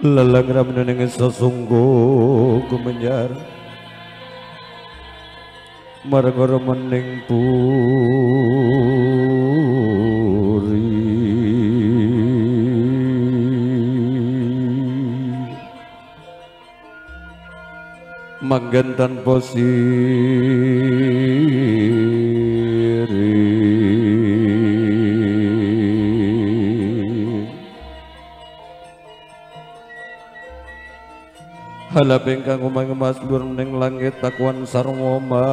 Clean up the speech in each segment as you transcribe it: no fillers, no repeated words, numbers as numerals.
Lelang ramene sesungguh gumenyar marang remening puri manggen tanpa siri. Halap ingkang umang emas luhur ning langit takwan sarwa mani.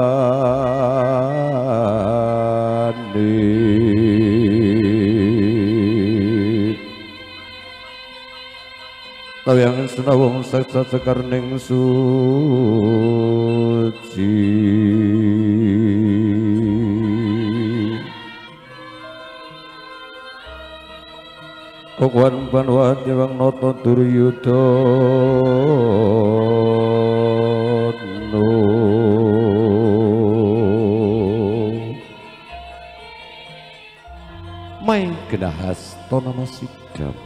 Tawang senawung saksa sekar ning suci. Kokwan panwati wang nata Duryudana. Mai genahasta nama sidam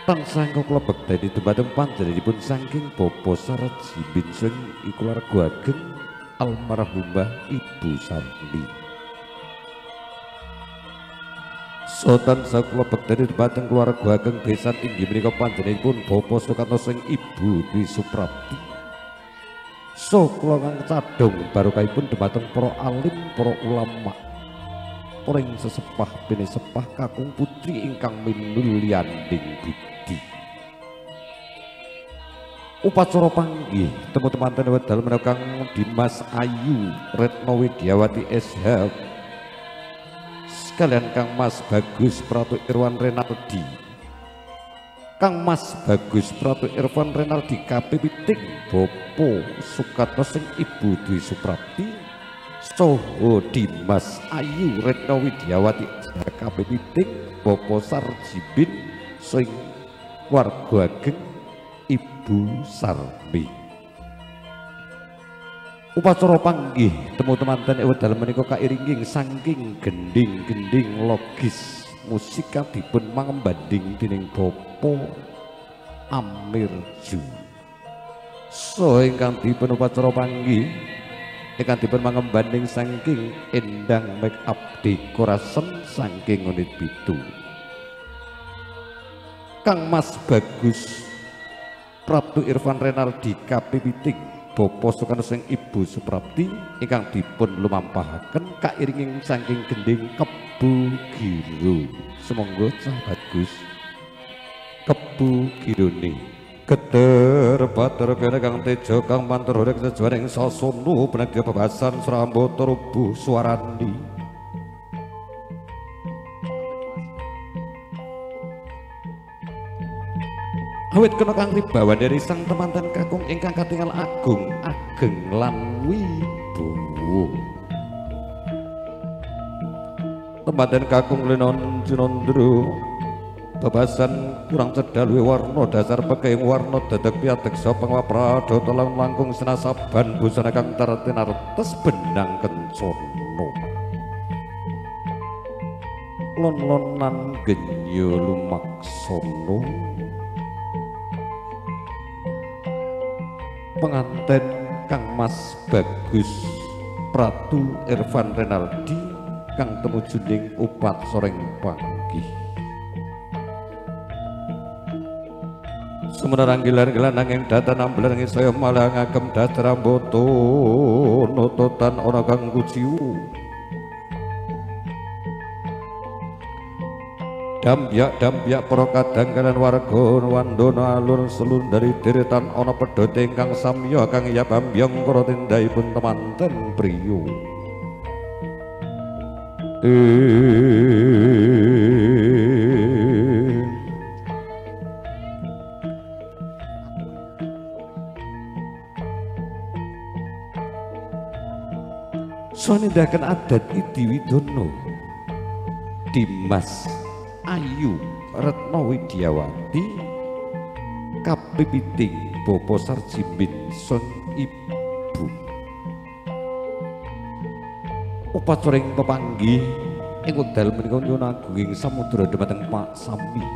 tansah ingkang kula bekteni dumateng panjenenganipun saking Bapak Sarji Binseng ikularga ageng almarhumah Ibu Sarmi. So tansah kula bekteni dumateng keluarga ageng besan inggih menika panjenenganipun Bapak Soekarno sing Ibu Dwi Suprapti. So kula kang cadhong barokahipun dumateng para alim, para ulama, para ing sesepah pinesepah kakung putri ingkang minulyaning budi. Upacara panggih temu temanten wedal menika Kang Dimas Ayu Retno Widyawati SH sekalian Kang Mas Bagus Pratu Irwan Renaldi. Kang Mas Bagus Pratu Irwan Renaldi KP Piting Bapak Soekarno sing Ibu Dwi Suprapti soho Dimas Ayu Retno Widyawati KP Piting Bapak Sarjibin sing warga ageng Ibu Sarmi. Upacara panggih temu temanten wedal menika kairinging saking gending-gending logis musik kang dipun mangembanding dening Bapak Amir Ju. So ingkang dipun upacara panggih ingkang dipun mangembanding saking Endang Make Up Decoration saking unit 7. Kang Mas Bagus Praptu Irfan Renaldi KP Piting Bapak Soekarno sing Ibu Suprapti ingkang dipun lumampahaken kairinging saking gending Kebu Giro. Sumangga cah bagus Kebu Girone. Geter batur kene kang tejo kang mantur horeg sejuaning sasana penagya bebasan srambata rubuh suarani. Awit kena kang ribawan dari sang temanten kakung ingkang katingal agung ageng lan wibowo. Temanten kakung lenon cinondro bebasan kurang cedhal warna dasar peking warna dadek piadeksa pangwapradata lan langkung senasaban busana kang tartinartes benang kencana. Lon-lonan genyo lumaksana penganten Kang Mas Bagus Pratu Irfan Renaldi kang tumuju ning upat soreng panggih. Sumenarang gilar-gilar nanging datan ambelar ing saya malah ngagem dasar rambut nututan ana kang kuciu. Dambyak-dambyak para kadang kalian warga wandana alur selun dari deretan ana pedhote ingkang samya kang ya bambyong para tindakipun temanten priyo. Sonindaken adat Idi Widono Dimas Ayu Retno Widyawati KP Piting Bapak Sarjimin son Ibu. Upacara ing pepanggih ing wekdal menika nyuwun agunging samudra dumateng Pak Sami.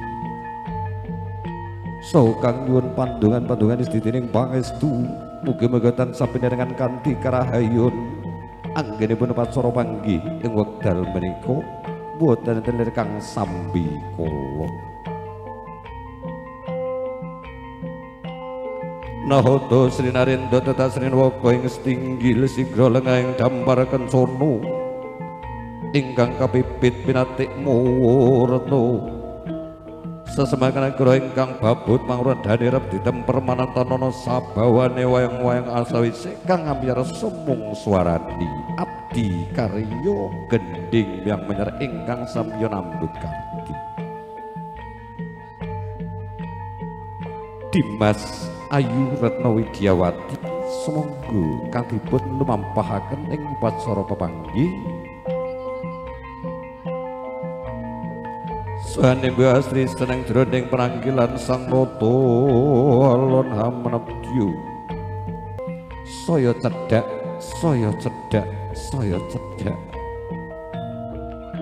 Saha kang nyuwun pandongan-pandongan isdining pangestu mugi-mugi tansah pinaringan kanthi karahayun anggenipun upacara panggih ing wekdal menika boten enten kang sambi kala. Nahoto Sri Narendra tata Sri Waka ing setinggil sigra lengahing dampar kencana ingkang kapipit pinatik mawa retna sesemakan agra ingkang babut mangrodane rep ditemper manantanana sabawane wayang-wayang asawise kang ambyar sumung swarani abdi karya gendhing yang menyer ingkang samya nambut karti. Dimas Ayu Retno Widyawati sumangga kang dipun lumampahaken ing upacara pepanggih. Sane Asri seneng jroning penanggilan Sang Rata alon hamenepdya. Saya cedhak, saya cedhak, saya cedhak.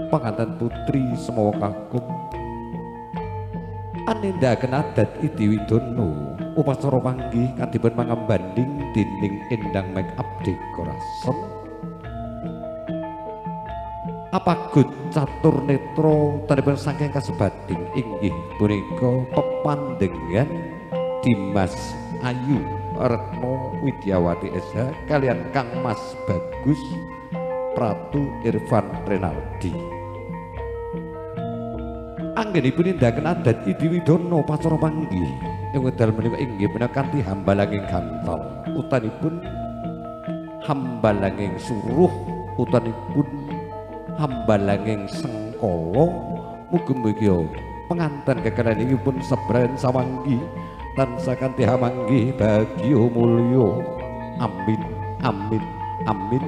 Panganten putri semawa kakung anindakaken adat Idi Widono upacara panggih kang dipun pangambanding dening Endang Make Up Decoration. Apagut catur netra tanipun saking kasebading inggih punika pepandengan Dimas Ayu Retno Widyawati SH kalian Kang Mas Bagus Pratu Irfan Renaldi. Anggenipun nindakaken adat Idi Widono upacara panggih ing wekdal menika inggih punika kanthi hambalanging gantal utanipun hambalanging suruh utanipun hambalanging sengkala. Mugi-mugi penganten kekalihan iki pun sebren samanggi tansah kanthi hamanggih bagya mulya. Amin amin amin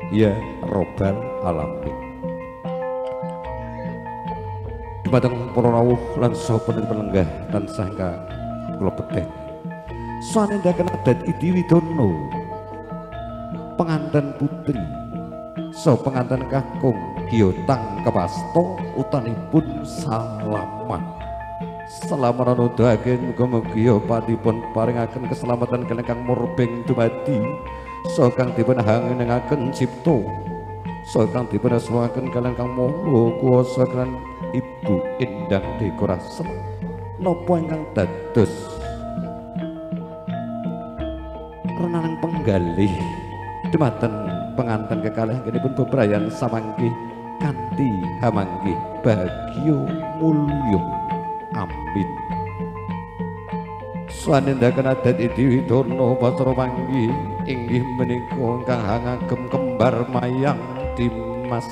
ya robbal alamin. Dumateng para rawuh lan saha penenggah tansah ingkang kula bekten. Sanindaken adat Idi Widono penganten putri saha penganten kakung giyotang kepasto utanipun salaman. Salaman nuduhake muga-mugi patipun paringaken keselamatan kaliyan kang murbeng dumadi saha kang dipun hangenengaken cipta saha kang dipun aswaken kaliyan kang Maha Kuwasa kaliyan Ibu Endang Dekorasem napa ingkang dados renanang penggalih dumateng penganten kekalih anggenipun bebrayan samangkih kanthi hamanggih bagya mulya. Amin. Sanindaken adat Idi Widono upacara panggih inggih menika ingkang hangagem kembar mayang Dimas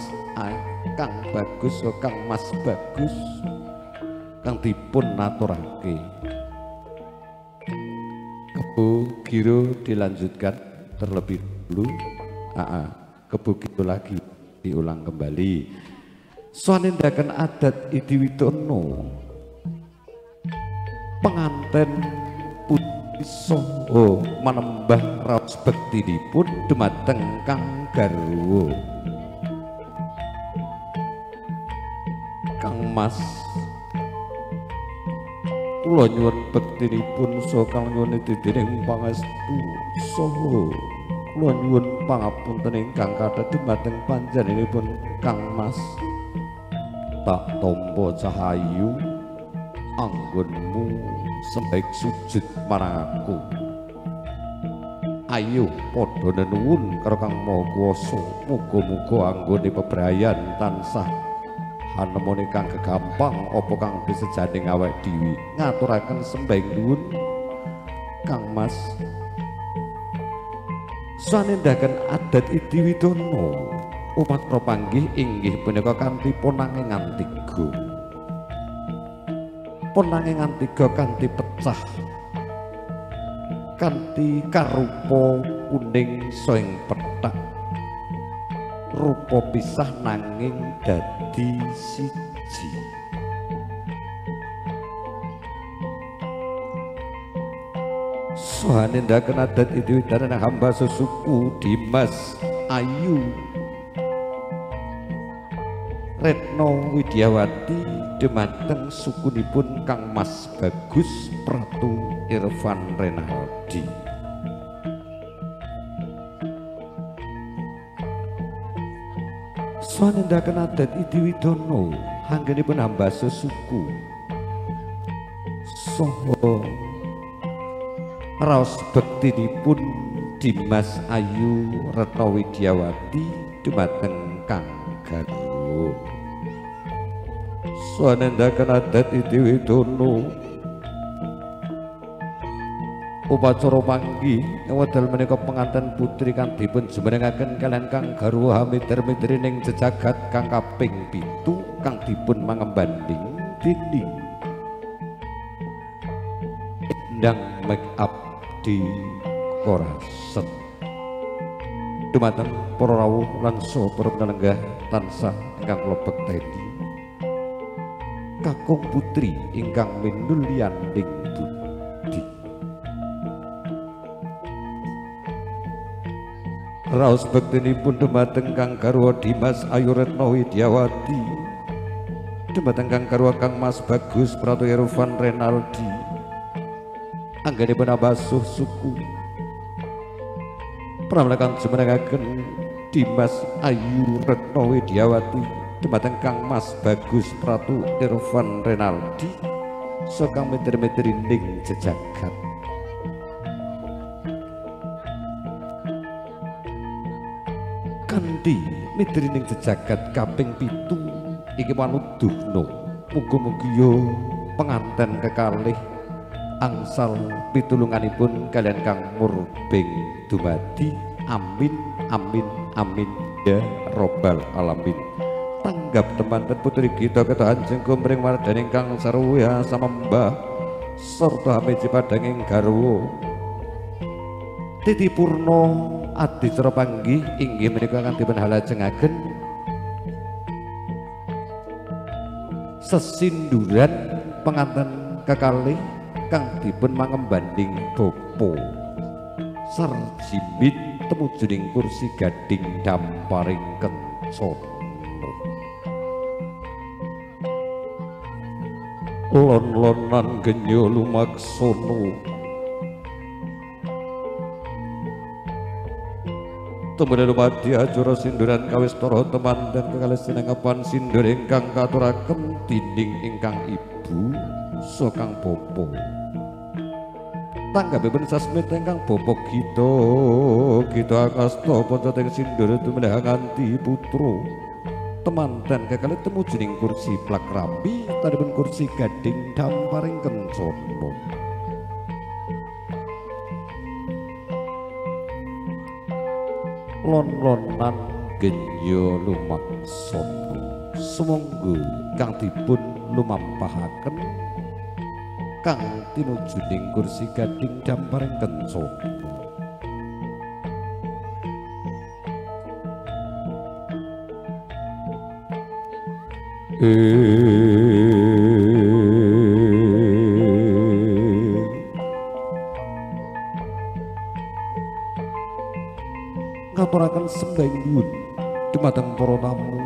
Kang Bagus Kang Mas Bagus kang dipun aturake. Kebo Giro dilanjutkan terlebih dahulu. Kebo Giro lagi diulang kembali. Sanindaken adat Idi Widono penganten putri saha manembah raos bektinipun dumateng kang garwa Kang Mas. Kula nyuwun bektinipun saha kang nyuwun dening pangestu saha kula nyuwun pangapunten ingkang kathah dumateng panjenenganipun Kang Mas. Tak tampa cahayu anggonmu sembaik sujud marang aku. Ayo padha nenuwun karo Kang Maha Kuwasa, muga-muga anggone bebrayan tansah hanemone kang gegampang apa kang disejane awake dhewe. Ngaturaken sembahing nuwun Kang Mas. Sanindaken adat Idi Widono upacara panggih inggih punika kanthi ponangingan tiga. Ponangingan tiga kanthi pecah kanthi karupa kuning saing pethak rupa pisah nanging dadi siji. Soha nindaken adat itu widana hamba sesuku Dimas Ayu Retno Widyawati dumateng sukunipun Kang Mas Bagus Pratu Irfan Renaldi. Soha nindaken adat idi widana anggenipun hamba sesuku saha raos bektinipun Dimas Ayu Retno Widyawati dumateng Kang Garwo. Soha nindaken adat idi widana upacara panggih ing wekdal menika penganten putri kang dipun jumenengaken kaliyan Kang Garwa hamidar-midri ning jejagat kang kaping 7 kang dipun mangembanding dening Endang make up di Korasen. Dumateng para rawuh lan saha para penenggah tansah ingkang kula bekteni, kakung putri ingkang minulyan ing budi. Raos bektinipun dumateng Kang Garwa Dimas Ayu Retno Widyawati dumateng Kang Garwa Kang Mas Bagus Pratu Irfan Renaldi anggenipun abasuh suku pramila kang jumenengaken Dimas Ayu Retno Widyawati dumateng Kang Mas Bagus Pratu Irfan Renaldi saka miter-miteri ning jejagat. Kanthi mitri ning jejagat kaping 7 iki manuduhna muga-mugi penganten kekalih angsal pitulunganipun kaliyan Kang Murbeng dumadi. Amin amin amin ya robbal alamin. Tanggap teman putri kita ketahan jengkum ring wardaning kang sarwya samembah sarta hameji padanging garwa titi purna adicara panggih inggih menika kang dipun halajengaken sesinduran penganten kekalih kang dipun mangembanding Bapak Sarjimin tumujuning kursi gading damparing kencana. Lon-lonan genyo lumaksana tumrap dumadi acara sinduran kawistara temanten kekalih sinengapan sindur ingkang katuraken dening ingkang ibu saha kang bapa. Tanggapipun sasmita ingkang bapa Gita Gita akasta pancating sindur tumindak nganti putra temanten kekalih tumujuning kursi plak rapi tadipun kursi gading damparing kencana. Lon-lonan genyo lumaksana sumangga kang dipun lumampahaken kang tinujuning kursi gading damparing kencana. Ngaturaken sembahing nuwun dumateng para tamu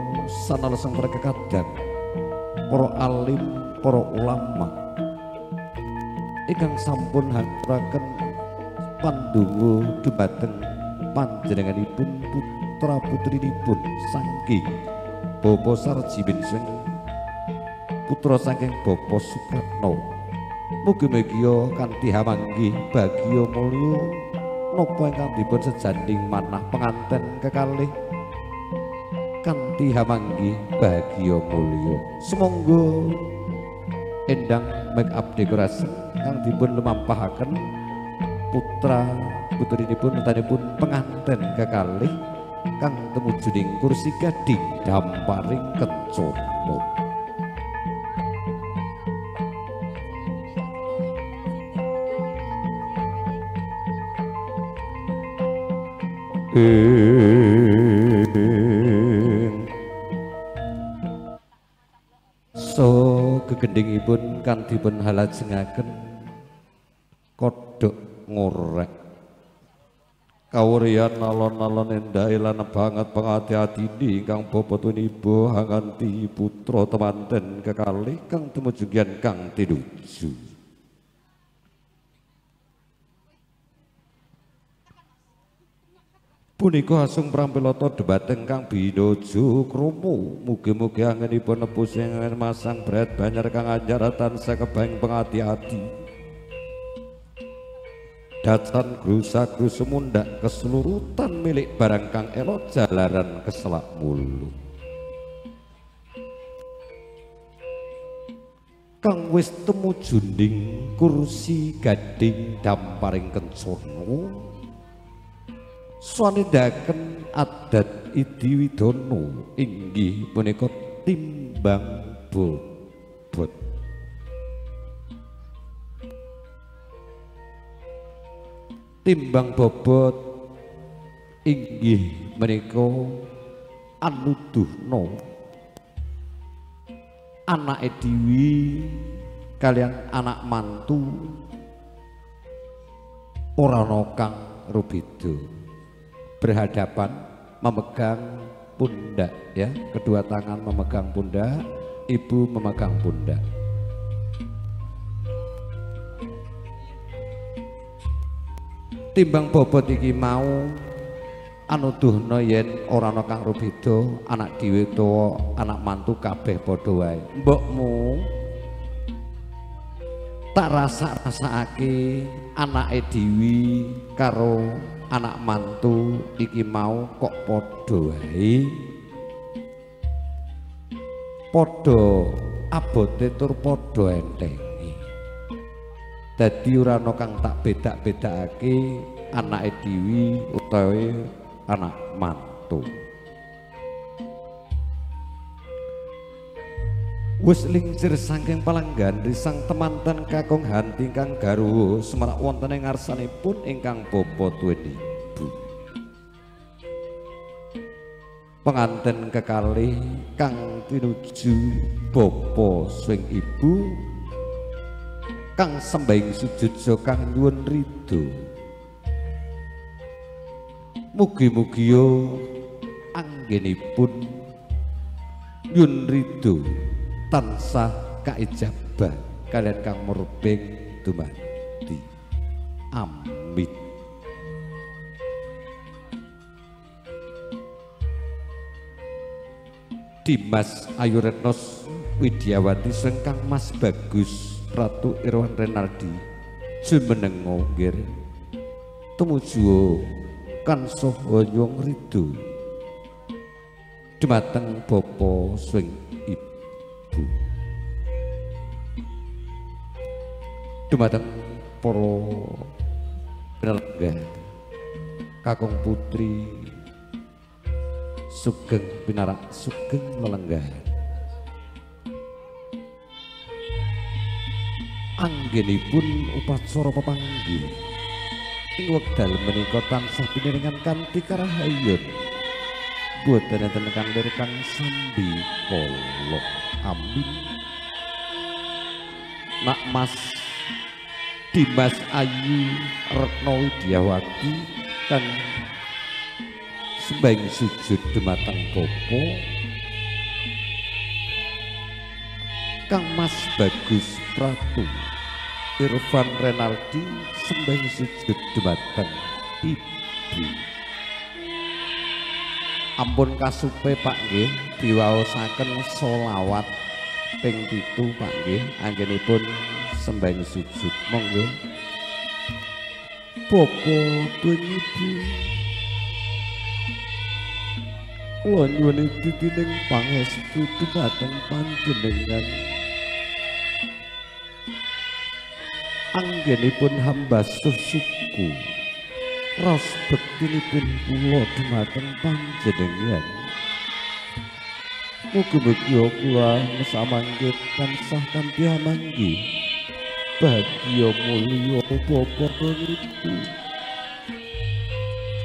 sanaleseng para kekadang, para alim, para ulama ingkang sampun haturaken pandonga dumateng panjenenganipun putra putrinipun saking Bapak Sarjimin sing putra saking Bapak Supratno. Mugi-mugi kanthi hamanggih bagya mulya napa ingkang dipun sejanding manah penganten kekalih kanthi hamanggih bagya mulya. Sumangga endang make up dekorasi kang dipun lumampahaken putra putrinipun utanipun penganten kekalih kang tumujuning kursi gading damparing kencana. So gegendhingipun kang dipun halajengaken kodhok ngorek. Kawuryan alon-alon endahe lan banget pangati-atine ingkang bapa tuwin ibu hanganti putra temanten kekalih kang tumuju kang tinuju. Punika asung prampilata dhumateng kang binojo krama. Mugi-mugi anggenipun nepus ing masang bret banyer kang anyar tansah kebaing pangati-ati. Datan grusa-grusu mundhak keselurutan milik barang kang elok jalaran keselak mulu. Kang wis tumuju ning kursi gading damparing kencana, swanindaken adat idi widono inggih punika timbang bobot. Timbang bobot inggih menika anuduhna anake dewi kalian anak mantu ora ana kang rubeda. Berhadapan memegang pundak ya, kedua tangan memegang pundak, ibu memegang pundak. Timbang bobot iki mau anuduhna yen ora ana kang rubeda, anak dhewe utawa anak mantu kabeh padha wae. Mbokmu tak rasa-rasakake anake dewi karo anak mantu iki mau kok padha wae, padha abote tur padha entenge. Dadi ora ana kang tak bedak-bedakake anake dewi utawi anak mantu. Wis lingsir saking palanggan risang temanten kakung hanti ingkang garwa semarak wonten ing ngarsanipun ingkang bapa tuwin ibu. Penganten kekalih kang tinuju bapa swing ibu kang sembahing sujud saha kang nyuwun ridho. Mugi-mugi anggenipun nyuwun ridho tansah kaijabah kalian kang murbeng dumadi. Amin. Dimas Ayu Retnos Widyawati sengkang Mas Bagus Ratu Irwan Renaldi jumenengo nggir tumuju kansoha nyuwun ridho dumateng bapa swing ibu, dumateng para penelenggah kakung putri sugeng pinarak sugeng lelenggahan. Anggenipun upacara pepanggih ing wekdal menika tansah piniringan kanthi karahayon, boten enten kang lir kang sambi kala. Amin. Nak Mas Dimas Ayu Retno Widyawati kang sembahing sujud dumateng bapa, Kang Mas Bagus Pratu Irfan Renaldi sembahing sujud dumateng ibu. Ampun kasupe Pak nggih diwaosaken solawat ping 7 Pak nggih anggenipun sembahing sujud. Monggo. Bapa tuwin ibu, kula nyuwun titining pangestu dumateng panjenengan. Anggenipun hambasuh suku ros bektinipun kula dumateng panjenengan. Mugi-mugi kula samangke tansah kanthi amanggi bahagia mulya bapa ibu.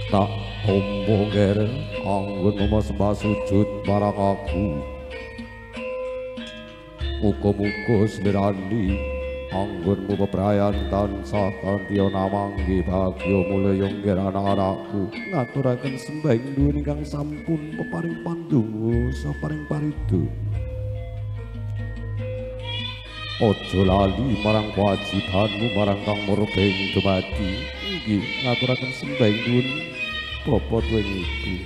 Tak tampa nger anggon sembah sujud marang aku. Muga-muga slirani Anggonmu bebrayan tansah kanthi namanggi bagya mulya nggih anak-anakku ngaturaken sembahing nuwun ingkang sampun peparing pandonga saparing parido. Aja lali marang kewajibanmu marang kang murbeng dumadi. Inggih ngaturaken sembahing nuwun bapa tuwin ibu.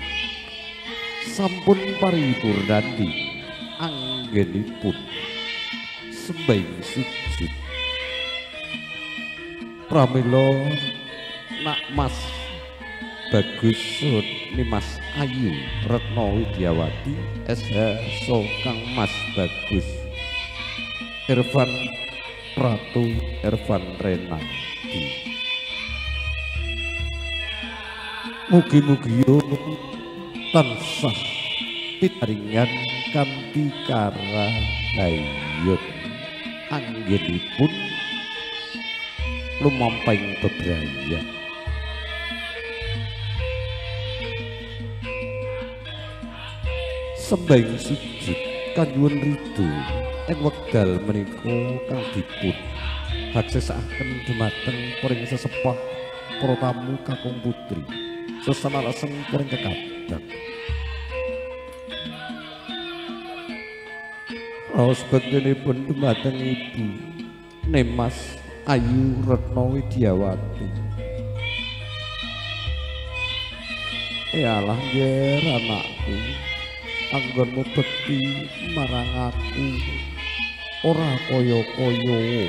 Sampun paripurnani anggenipun sembahing sujud. Pramila nak Mas Bagus Nimas Ayu Retno Widyawati SH so Kang Mas Bagus Irfan Pratu Irfan Renaldi. Mugi-mugi tansah pitaringan kanthi karahayun anggenipun lumampahing bebrayan. Sembahing sujud kanyuwun ridho ing wekdal menika kang dipun haksesakaken dumateng paring sesepuh para tamu kakung putri sesanaleseng paring kekadang. Raos bektinipun dumateng Ibu Nimas Ayu Retno Widyawati. Ealah nger anakku, anggonmu bekti marang aku ora kaya-kaya.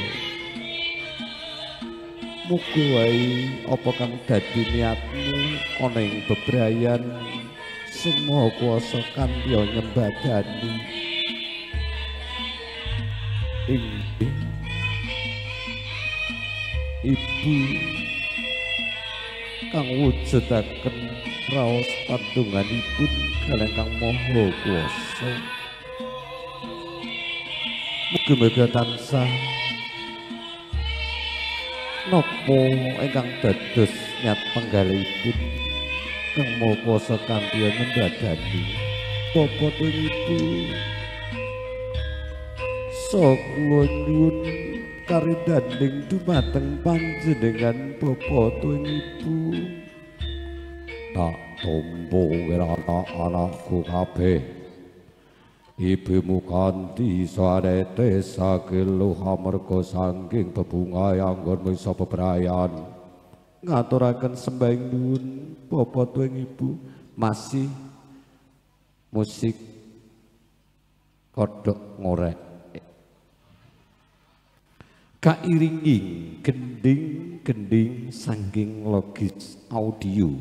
Muga wae apa kang dadi niatmu ana ing bebrayan sing Maha Kuwasa kanthi nyembadani. Inggih Ibu kang wujudaken raos pandonganipun kaliyan Kang Maha Kuwasa. Mugi-mugi tansah napa ingkang dados niat penggalihipun Kang Maha Kuwasa kanthi nyembadani bapa ibu. So kula nyuwun karidhaning dumateng panjenengan bapa tuwin ibu. Tak tampa anak-anakku kabeh. Ibumu kanthi sarete sakeluh amarga saking bebungah anggonmu iso bebrayan. Ngaturaken sembahing nuwun bapa tuwin ibu. Masih musik kodhok ngorek. Kairinging gending-gending saking logis audio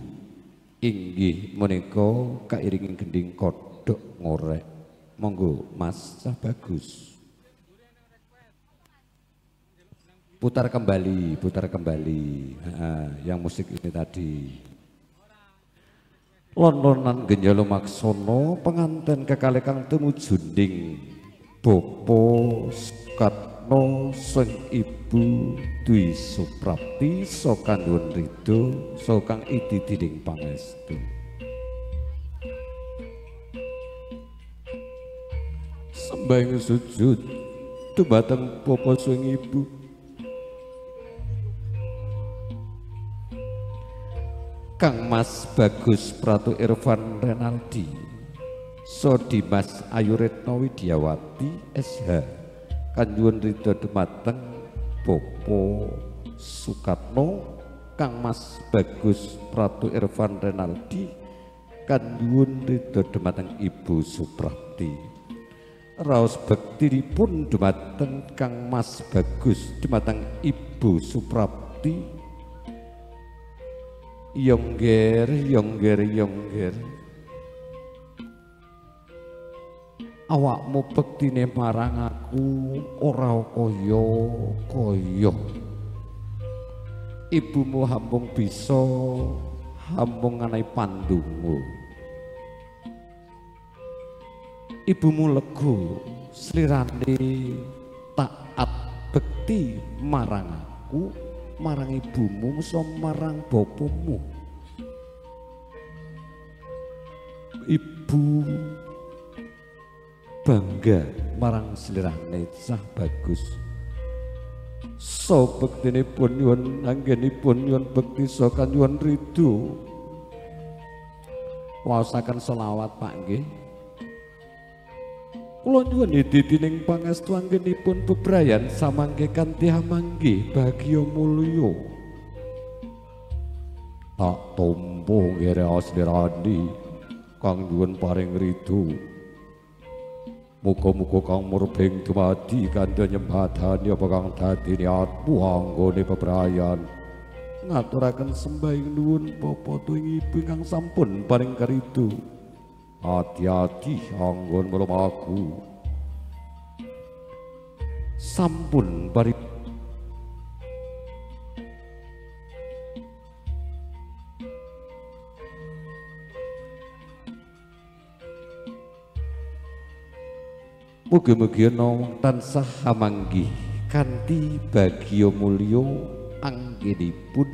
inggih menika kairinging gending kodhok ngorek. Monggo Mas Cah Bagus, putar kembali, putar kembali. Yang musik ini tadi. Lon-lonan genjalo maksono penganten kekalih kang tumuju ning Bapa Sukatno sing Ibu Dwi Suprapti saka nyuwun ridho saka kang idi dening pangestu. Sembahyang sujud dumateng bapa sing ibu. Kang Mas Bagus Pratu Irfan Renaldi, So Dimas Ayu Retno Widyawati SH, kanyuwun ridho dumateng Bapa Sukatno. Kang Mas Bagus Pratu Irfan Renaldi kanyuwun ridho dumateng Ibu Suprapti. Raos bektinipun dumateng Kang Mas Bagus dumateng Ibu Suprapti. Yongger, yongger, yongger, awakmu bektine marang aku ora kaya kaya. Ibumu hambung bisa hambung nganai pandonga. Ibumu lega slirane taat bekti marang aku, marang ibumu, musa marang bapamu. Ibu bangga marang slirane Cah Bagus. So bektinipun nyuwun anggenipun nyuwun bekti so kanyuwun ridho. Waosaken selawat Pak nggih. Kula nyuwun ditining pangestu anggenipun bebrayan samangke kanthi hamanggih bagya mulya. Tak tampa ngere aslirani kang nyuwun paring ridho. Muga-muga kang murbeng dumadi kandha nyembadani apa kang dadi niatmu anggone bebrayan. Ngaturaken sembahing nuwun bapa tuwing ibu ingkang sampun paring karido. Ati-ati anggon mlumaku. Sampun paring mugi-mugi ana tansah amanggih kanthi bagya mulya anggenipun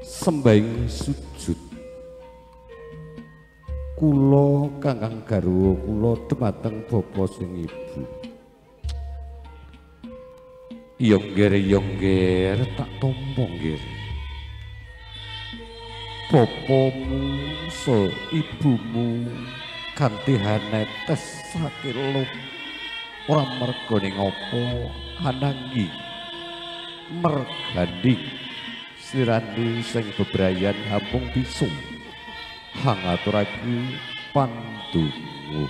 sembahing sujud kula kangkang garwa kula dumateng bapa sing ibu. Yongger yongger tak tampa nggih. Bapamu so ibumu kanthi hanetes sakeluk ora mergane ngopo ananging merganding slirani sing bebrayan hampung bisu hangaturake pandonga.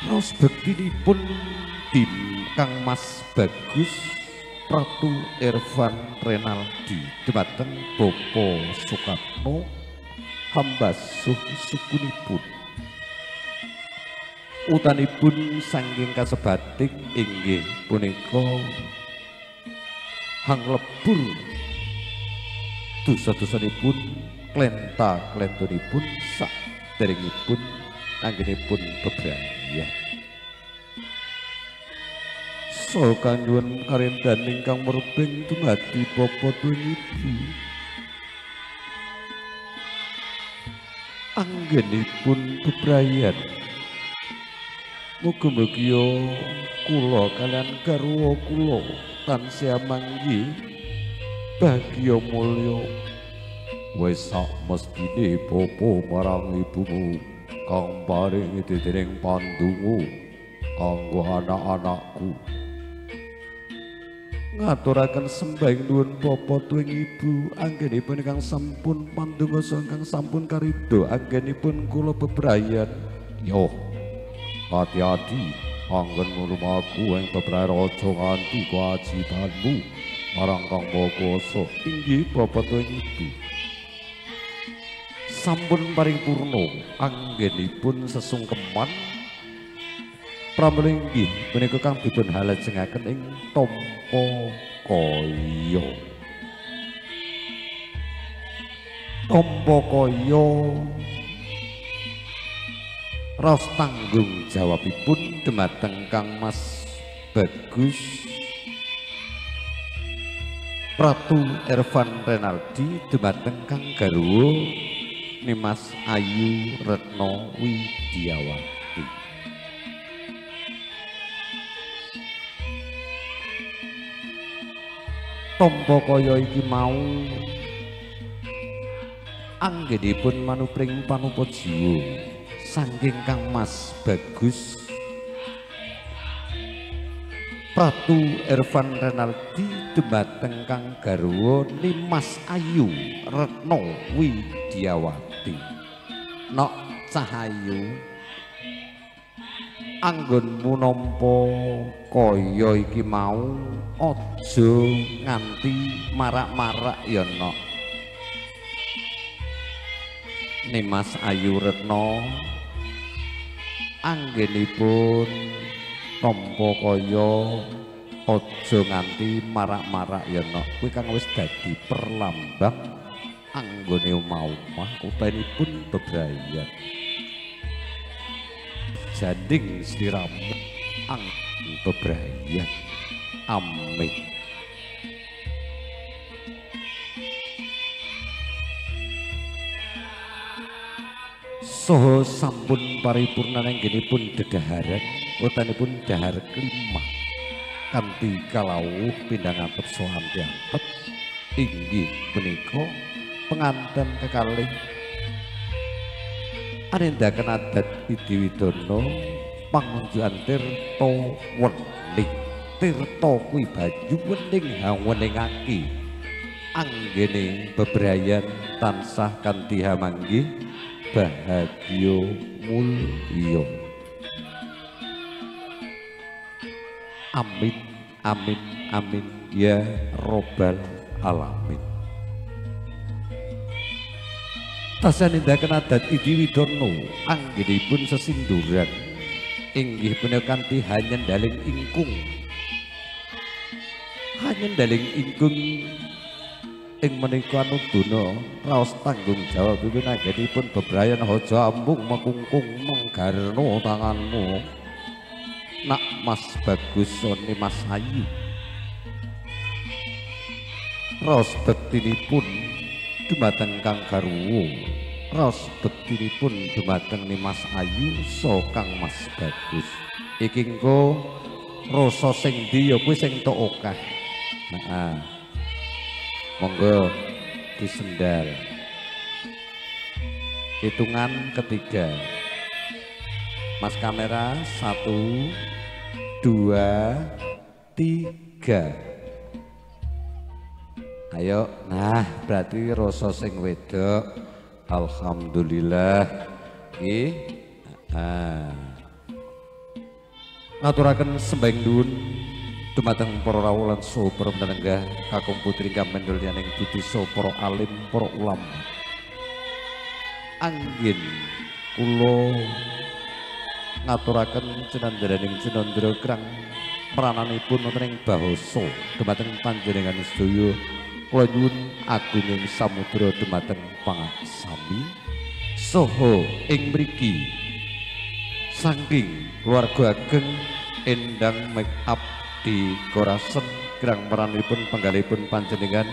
Raos bektinipun tim Kang Mas Bagus Pratu Irfan Renaldi dumateng Bapa Sukatno hambasuh sukunipun. Utanipun saking kasebating inggih punika hanglebur dosa-dosanipun klenta-klentunipun saderengipun anggenipun bebrayan. So kanyuwun karendan ingkang murbeng dumadi bapa tuwin ibu. Anggenipun bebrayan. Mugi-mugi kula kalian garwa kula tansah manggih bagya mulya. Wis sak mestine bapa marang ibumu kang paring dening pandonga kanggo anak-anakku. Ngaturaken sembahing nuwun bapa tuwing ibu anggenipun ingkang sampun pandonga saha ingkang sampun karidho anggenipun kula bebrayan. Yo hati-hati anggen nglumaku ing bebrayan aja nganti kewajibanmu marang Kang Maha Kuwasa. Inggih bapa tuwing ibu. Sampun paripurna anggenipun sesungkeman pramila inggih punika kang dipun halajengaken ing Tampa Kaya. Tampa Kaya raos tanggung jawabipun dumateng Kang Mas Bagus Pratu Irfan Renaldi dumateng Kang garwa Nimas Ayu Retno Widiawati. Tampa Kaya iki mau anggenipun manupring panupa jiwa saking Kang Mas Bagus Pratu Irfan Renaldi dumateng Kang garwa Nimas Ayu Retno Widiawati. Nok Cahayu anggonmu nampa kaya iki mau aja nganti marak-marak ya nok. Nimas Ayu Retno anggenipun tampa kaya aja nganti marak-marak ya nok. Kuwi kang wis dadi perlambang anggone omah-omah utainipun bebrayan. bagjaning sliramu ang bebrayan. Amin. Soho sampun paripurna anggenipun dedaharan utanipun dahar kelima kanthi kalawuh pindang antep saha antep inggih punika penganten kekalih anindaken adat Idi Widana pangunjukan tirta wening. Tirta kuwi banyu wening haweningake anggene bebrayan tansah kanthi hamanggih bahagia mulya. Amin amin amin ya robbal alamin. Tasih nindaken adat Idi Widana anggenipun sesinduran inggih punika kanthi hanyendaling ingkung. Hanyendaling ingkung ing menika anudana raos tanggung jawab anggenipun bebrayan aja ambung mekungkung menggarno tanganmu nak Mas Bagus sone Mas Ayu. Raos bektinipun dumateng Kang garwa, raos bektinipun dumateng Mas Ayu so Kang Mas Bagus. Iki engko rasa sing ndi ya kuwi sing tok akeh. Heeh. Monggo disendal. Hitungan ketiga. Mas kamera 1 2 3. Ayo, nah berarti rasa sing wedok. Alhamdulillah. Nggih. Heeh. Ngaturaken sembahing nuwun dumateng para rawuh lan saha para minenggah kakung putri ingkang mendhol liyaning budi saha para alim para ulama. Anggen kula ngaturaken cinandharaning cinandra krang prananipun wonten ing bahasa dumateng panjenengan sedaya. Kula nyuwun agunging samudra dumateng pangaksami saha ing mriki saking keluarga ageng Endang make up di Korasen kirang peranipun penggalipun panjenengan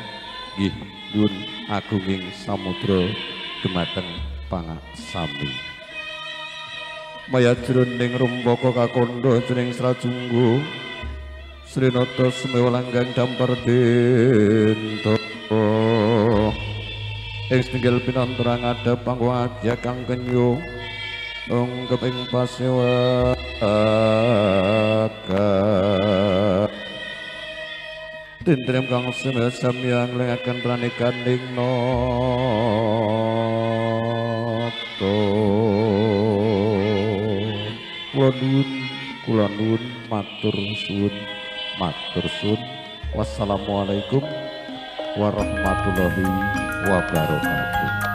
nggih nyuwun agunging samudra dumateng pangaksami. Maya jroning rumpaka kakandha jroning srajunggu Srinata Sumewa langgang dampar denta ing setunggal pinantra ngadhep pangku adya kang kenyo ungkep ing pasewaka tintrem kang semewa samyang lengaken pranikaning nata. Kula nuwun, kula nuwun matur suwun, matur suwun. Wassalamualaikum warahmatullahi wabarakatuh. Ah.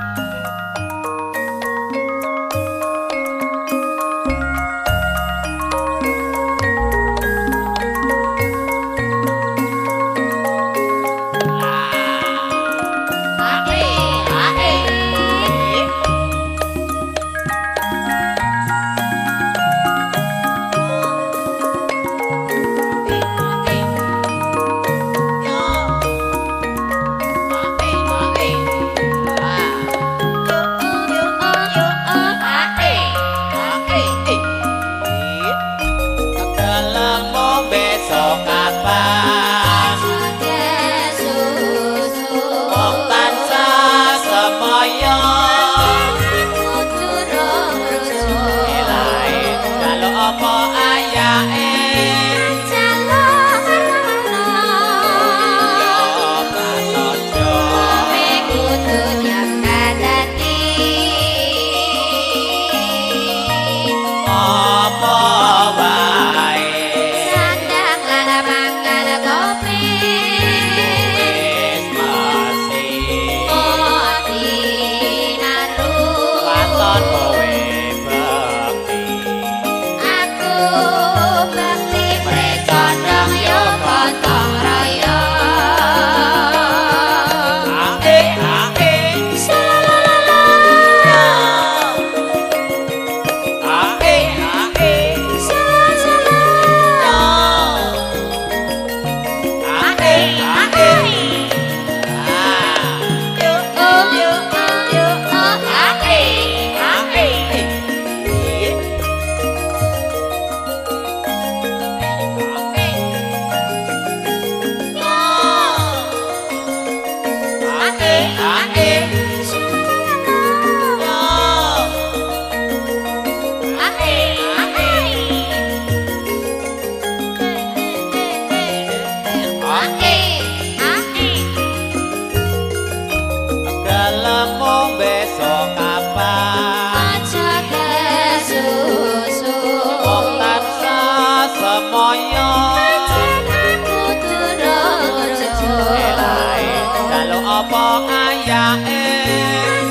Apa ayake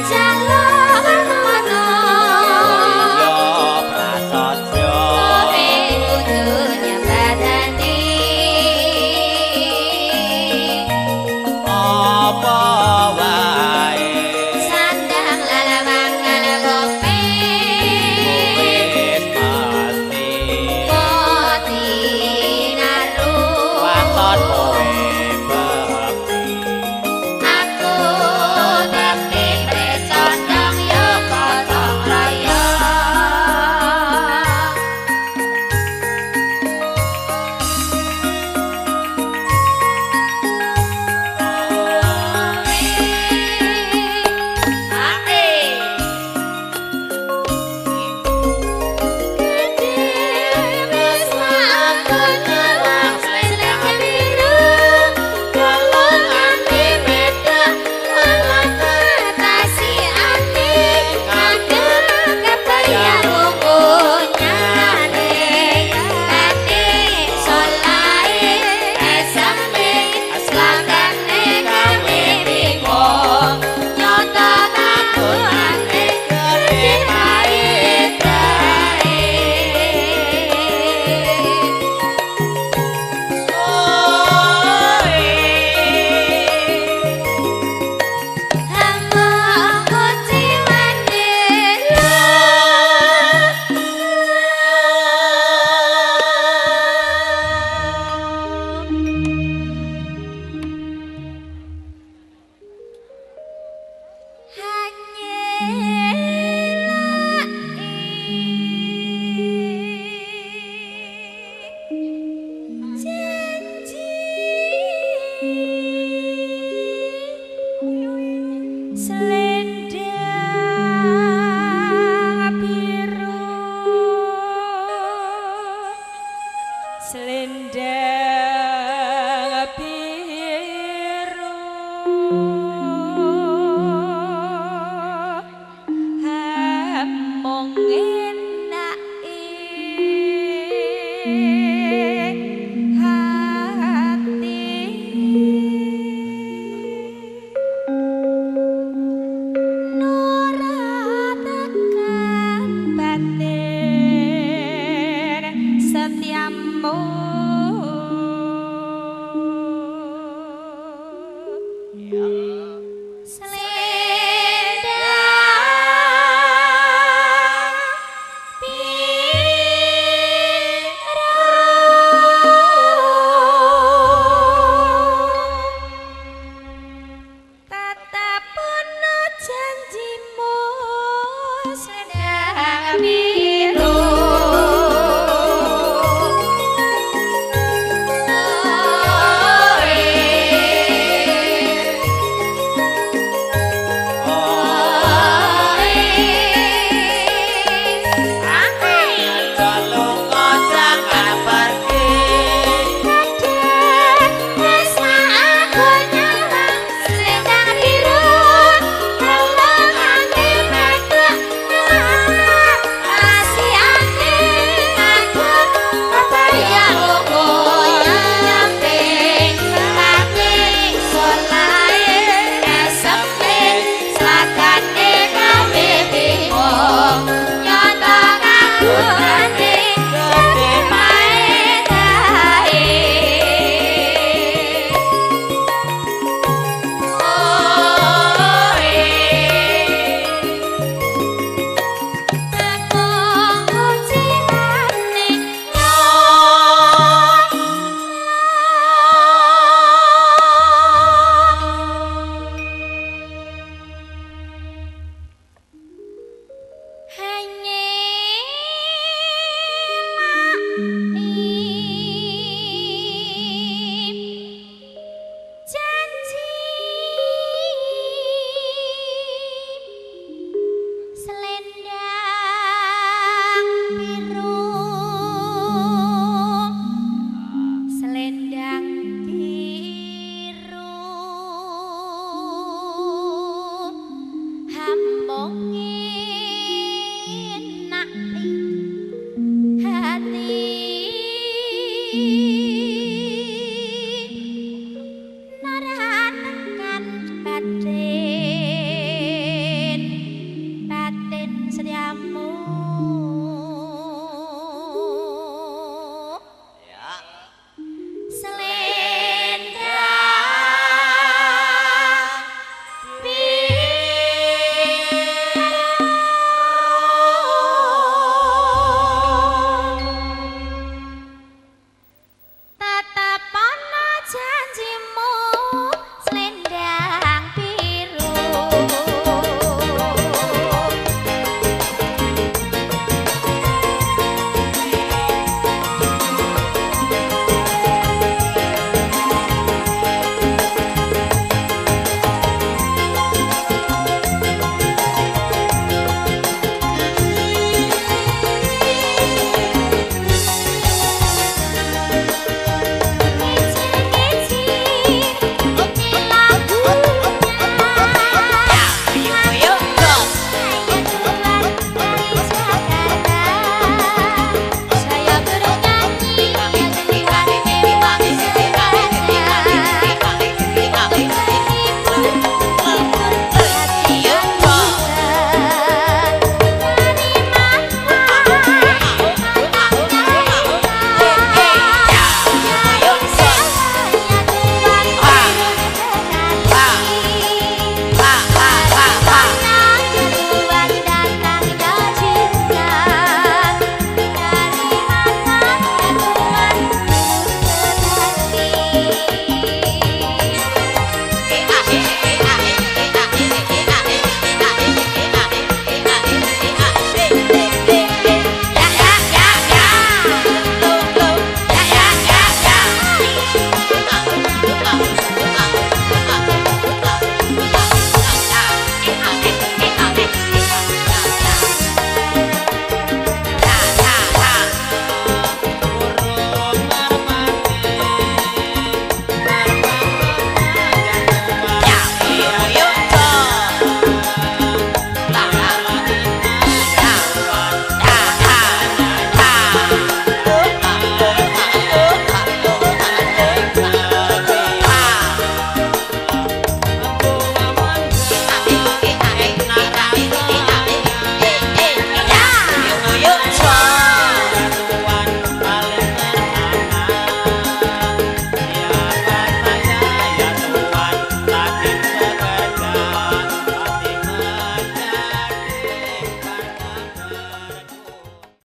njaluk warna-warna ya prasaja kowe kudu nyembadani apa wae sandang lalawangan kope wis pasti poti naru waton kowe bekti aku bekti precondong ya gotong royong. Nyata taburane gedhe paedae. Hamba kuciwane janji Selendang biru, selendang biru, gedhe.